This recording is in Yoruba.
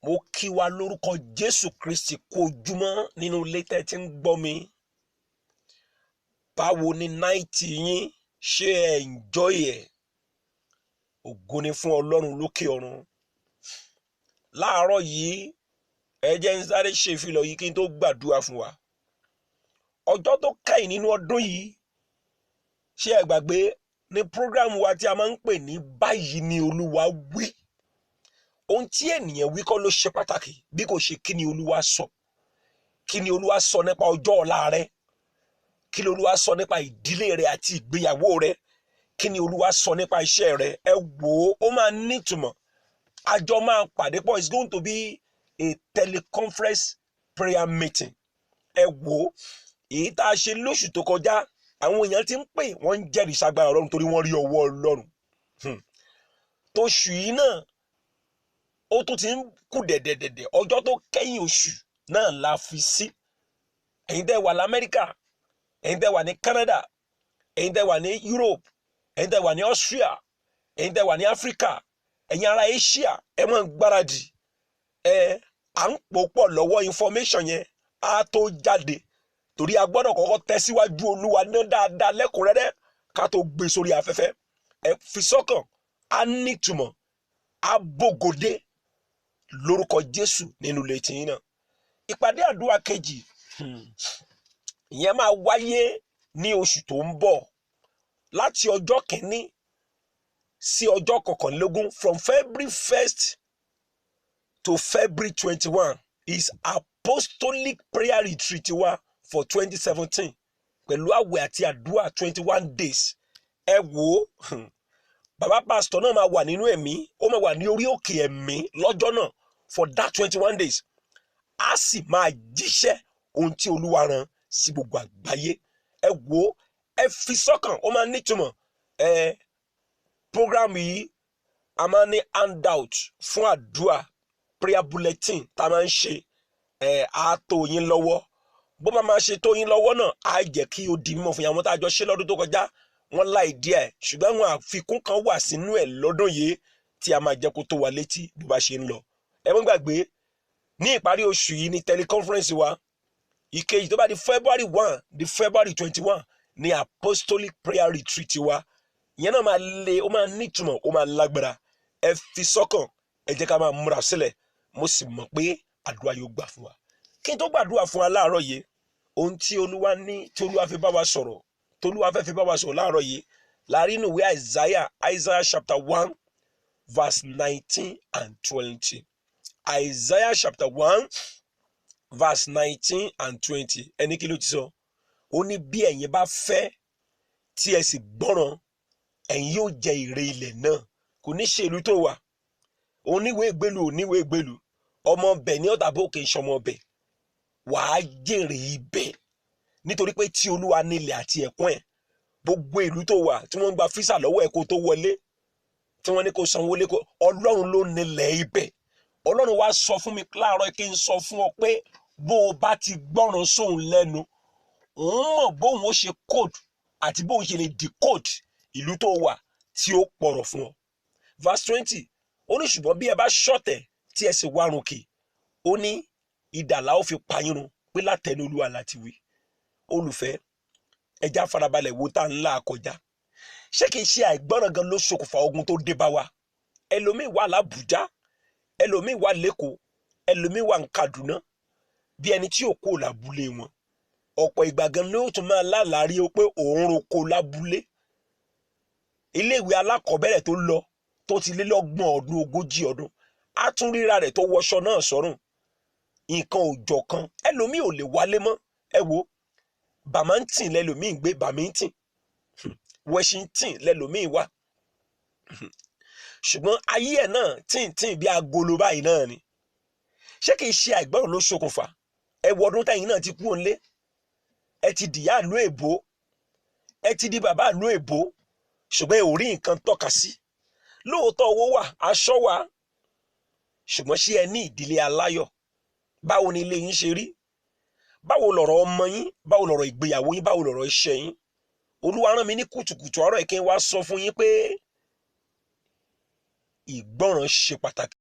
Mo kí wa lórúkọ Jésù Kristi kú ojúmọ́ nínú ilé tẹ́ ti ń gbọ́ mi. Báwo ni night yín? Ṣé ẹ enjoy ẹ̀? Ògo ni fún Ọlọ́run lókè ọ̀run. Láàárọ̀ yìí, ẹ jẹ́ ń sáré ṣe ìfilọ̀ yìí kí n tó gbàdúrà fún wa. Ọjọ́ tó kẹ́yìn nínú ọdún yìí, ṣé ẹ gbàgbé ní program wa tí a máa ń pè ní "Báyìí ni Olúwa wí"? Ohun tí ènìyàn wí kọ́ ló ṣe pàtàkì, bí kò ṣe kí ni Olúwa sọ. Kí ni Olúwa sọ nípa ọjọ́ ọ̀la rẹ? Kí ni Olúwa sọ nípa ìdílé rẹ àti ìgbéyàwó rẹ? Kí ni Olúwa sọ nípa iṣẹ́ rẹ? Ẹ wò ó, ó máa nítumọ̀. Àjọ máa pàdé pọ̀. It's going to be a teleconference prayer meeting. Ẹ wò ó, èyí tá a ṣe lóṣù tó kọjá, àwọn èèyàn ti ń pè, wọ́n ń jẹ́rìí sagbára Ọlọ́run torí wọ́n rí ọwọ́ Ọlọ́run. Tóṣù yìí náà, ó tún ti ń kù dẹ̀dẹ̀dẹ̀dẹ̀. Ọjọ́ tó kẹ́yìn oṣù náà la fi sí. Ẹ̀yin tẹ́ wà lamẹ́ríkà, ẹ̀yin tẹ́ wà ní Canada, ẹ̀yin tẹ́ wà ní Europe, ẹ̀yin tẹ́ wà ní Austria, ẹ̀yin tẹ́ wà ní Africa, ẹ̀yin ará Asia, ẹ máa ń gbáradì. Ẹ à ń pò pọ̀ lọ́wọ́. Information yẹn á tó jáde, torí a gbọ́dọ̀ kọ́kọ́ tẹ̀síwájú Olúwa náà dáadáa lẹ́kùnrẹ́rẹ́ ká tó gbé sórí afẹ́fẹ́. Ẹ fi sọ́kàn, á nítumọ̀, á bògòdé lórúkọ Jésù nínú ilé tìyín náà. Ìpàdé àdúrà kejì, ìyẹn máa wáyé ní oṣù tó ń bọ̀, láti ọjọ́ 1 sí ọjọ́ 21, from February 1st to February 21, is apostolic prayer retreat wa for 2017, pẹ̀lú àwẹ̀ àti àdúrà 21 days. Ẹ wò ó, bàbá pásítọ̀ náà máa wà nínú ẹ̀mí, ó máa wà ní orí òkè ẹ̀mí lọ́jọ́ náà for that 21 days. Á sì máa jíṣẹ́ ohun tí Olúwa rán sí gbogbo àgbáyé. Ẹ wò ó, ẹ fi sọ́kàn, ó máa nítumọ̀. Ẹ program yìí, a máa ní handout fún àdúrà, prayer bulletin tá a máa ń ṣe. Ẹ á tó yín lọ́wọ́. Bó bá máa ṣe tó yín lọ́wọ́ náà, á jẹ́ kí ó di mímọ̀ fún yín. Àwọn tá a jọ ṣe lọ́dún tó kọjá, wọ́n láì díẹ̀, ṣùgbọ́n àwọn àfikún kan wà sínú ẹ̀ lọ́dún yìí tí a máa jẹ́ kó tó wa létí bó bá ṣe ń lọ. Ẹ má gbàgbé, ní ìparí oṣù yìí ní teleconference wa. Ìkejì, tó bá di February 1 di February 21, ní apostolic prayer retreat wa. Ìyẹn náà máa le, ó máa nítumọ̀, ó máa lágbára. Ẹ fi sọ́kàn, ẹ jẹ́ ká máa múra sílẹ̀. Mo sì mọ̀ pé àdúrà yóò gbà fún wa. Kí n tó gbàdúrà fún wa láàárọ̀ yìí, ohun tí Olúwa ní, tí Olúwa fi bá wa sọ̀rọ̀, tí Olúwa fẹ́ fi bá wa sọ̀rọ̀ láàárọ̀ yìí, láàrin ìwé Isaiah, Isaiah chapter 1 verse 19 and 20. Isaiah chapter 1 verse 19 and 20. Ẹni kí ló ti sọ? Ó ní, "Bí ẹ̀yin bá fẹ́ tí ẹ sì gbọ́ràn, ẹ̀yin yóò jẹ èrè ilẹ̀ náà." Kò ní ṣe ìlú tó wà, oníwèé ìgbélú, oníwèé ìgbélú, ọmọ ọbẹ̀ ní ọ̀tà bó kì í ṣọmọ ọbẹ̀, wàá jèrè ibẹ̀, nítorí pé tí Olúwa nílẹ̀ àti ẹ̀kún ẹ̀. Gbogbo ìlú tó wà tí wọ́n ń gba visa lọ́wọ́ ẹ̀ kó tó wọlé, tí wọ́n ní kó sanwó lé kó, Ọlọ́run ló nílẹ̀ ibẹ̀. Ọlọ́run wá sọ fún mi láàárọ̀ kí n sọ fún ọ pé bó o bá ti gbọ́ràn sóun lẹ́nu, òun mọ̀ bóun ó ṣe code àti bóun ṣe lè decode ìlú tó wà tí ó pọ̀rọ̀ fún ọ. Verse 20, ó ní, "Ṣùgbọ́n bí ẹ bá ṣọ̀tẹ̀ tí ẹ sì warùn kì," ó ní, "idà la ó fi pa yín run, pé látẹnu Olúwa láti wí." Olùfẹ́, ẹ jẹ́ á farabalẹ̀ wo tá à ń là kọjá. Ṣé kìí ṣe àìgbọ́ràn gan ló ṣokùnfà ogun tó dé bá wa? Ẹlòmíì wà lábùjá, ẹlòmíì wà lẹ́kọ̀ọ́, ẹlòmíì wà ní Kaduna, bí ẹni tí ò kó lábúlé wọn. Ọ̀pọ̀ ìgbà gan ló tún máa lálàárí pé òun roko lábúlé. Iléèwé alákọ̀ọ́bẹ̀rẹ̀ tó lọ, tó ti lé lọ́gbọ̀n ọdún, 40 ọdún, á tún ríra rẹ̀ tó wọṣọ náà sọ́rùn. Nǹkan òjọ̀ kan, ẹlòmíì ò lè wálé mọ́. Ẹ wo Bàmántìn lẹlòmíì ń gbé, Bàmíntìn, Washington lẹlòmíì wà, ṣùgbọ́n ayé ẹ̀ náà tíntìn bí agolo báyìí náà ni. Ṣé kìí ṣe àìgbọràn ló ṣokùnfà? Ẹ wo ọdún tẹ̀yin náà ti kú òǹlé, ẹ ti dìyà ìlú èbó, ẹ ti di bàbá ìlú èbó, ṣùgbọ́n ẹ ò rí nǹkan tọ́ka sí. Lóòótọ́ owó wà, aṣọ wà, ṣùgbọ́n ṣé ẹ ní ìdílé aláyọ̀? Báwo ni ilé yín ṣe rí? Báwo lọ̀rọ̀ ọmọ yín? Báwo lọ̀rọ̀ ìgbéyàwó yín? Báwo lọ̀rọ̀ iṣẹ́ yín? Olúwa rán mi ní kùtùkùtù ọ̀rọ̀ yìí kí n wá sọ fún yín pé ìgbọràn ṣe pàtàkì.